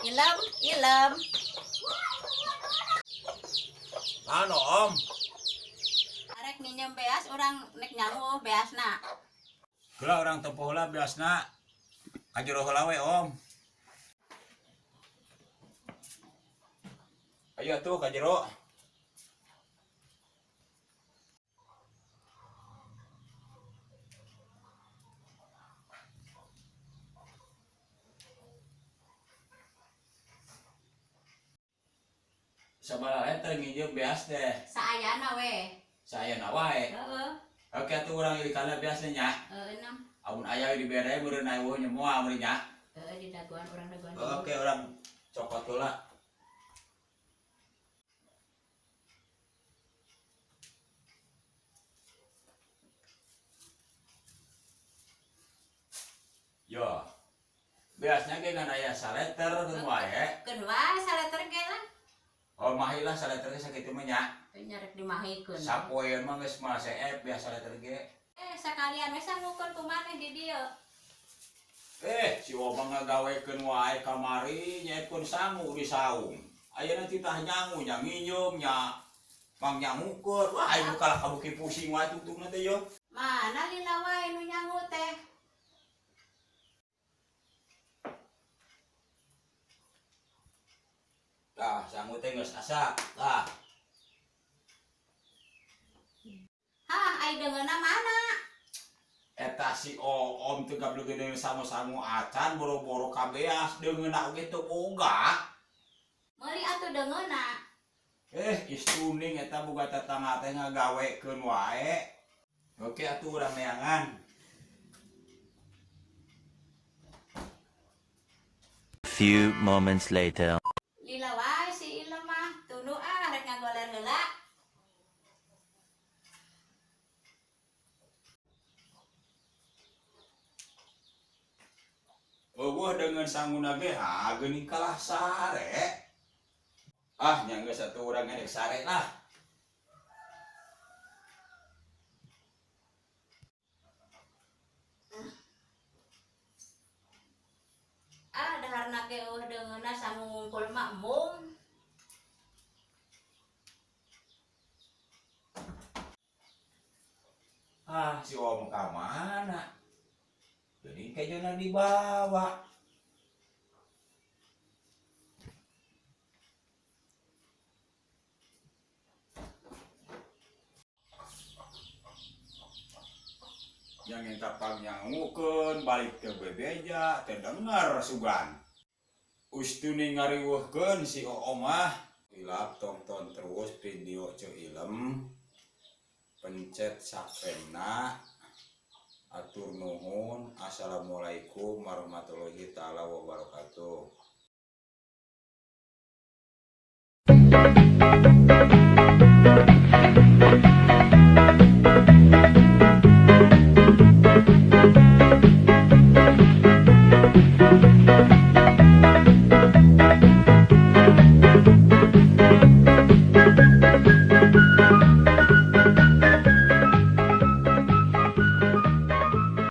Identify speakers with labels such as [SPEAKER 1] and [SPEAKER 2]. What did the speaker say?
[SPEAKER 1] Ilem, ilem.
[SPEAKER 2] Ano, Om?
[SPEAKER 1] Arek minjem beas urang nek nyangu beasna.
[SPEAKER 2] Geura urang tempo heula beasna. Ka jero heula we, Om. Ayo atuh ka jero. Sabaraha liter nginjem beas teh?
[SPEAKER 1] Saayana we.
[SPEAKER 2] Saayana wae.
[SPEAKER 1] Heeh.
[SPEAKER 2] Oke atuh urang ieu beas teh nya.
[SPEAKER 1] Heeh, enam.
[SPEAKER 2] Amun aya we dibere meureun aya nya moal meureun nya.
[SPEAKER 1] Heeh, di dagoan urang dagoan.
[SPEAKER 2] Oke, urang cokot heula. Yo. Beasnya ge ngan aya saleter keun wae.
[SPEAKER 1] Keun wae saleter ge lah.
[SPEAKER 2] Oh, mahi lah saleter ge sakitu mah nya.
[SPEAKER 1] Teu nyarek dimahikeun.
[SPEAKER 2] Sapoeun mah geus moal seep beas saleter ge.
[SPEAKER 1] Sakalian we sangukeun ku maneh di dieu.
[SPEAKER 2] Si Omang ngagawekeun wae kamari nyaepkeun sangu di saung. Ayeuna titah nyangu nya nginjem nya mang nyangukeun. Wah, aing kalah kabuki pusing wae tungtungna teh yo.
[SPEAKER 1] Mana lila wae nu nyangu teh?
[SPEAKER 2] Tah, sangu teh geus asak. Tah.
[SPEAKER 1] Hah, ai deungeunna mana?
[SPEAKER 2] Eta si Oom teu gableugeun deungeun sangu-sangu acan boro-boro kabeas deungeunna oge teu boga.
[SPEAKER 1] Meuli atuh deungeunna.
[SPEAKER 2] Istuning eta boga tetangga teh ngagawekeun wae. Oke atuh urang neangan.
[SPEAKER 3] Few moments later.
[SPEAKER 1] Lila wae si Ilem mah, tunu ah rek ngagoler heula.
[SPEAKER 2] Eueuh deungeun sanguna ge ha geuning kalah sare. Ah, nya geus atuh urang ge sare lah.
[SPEAKER 1] Ah, daharna ge eueuh deungeunna sangu ngungkul mah embung.
[SPEAKER 2] Ah, si Om ka mana? Geuning kejona dibawa. Yang entah pang nyangukeun balik ke bebeja teu denger sugan. Ustune ngariweuhkeun si Oom mah. Ilap tonton terus video Ceu Ilem. Pencet subscribe-na. Atur nuhun. Assalamualaikum warahmatullahi taala wabarakatuh.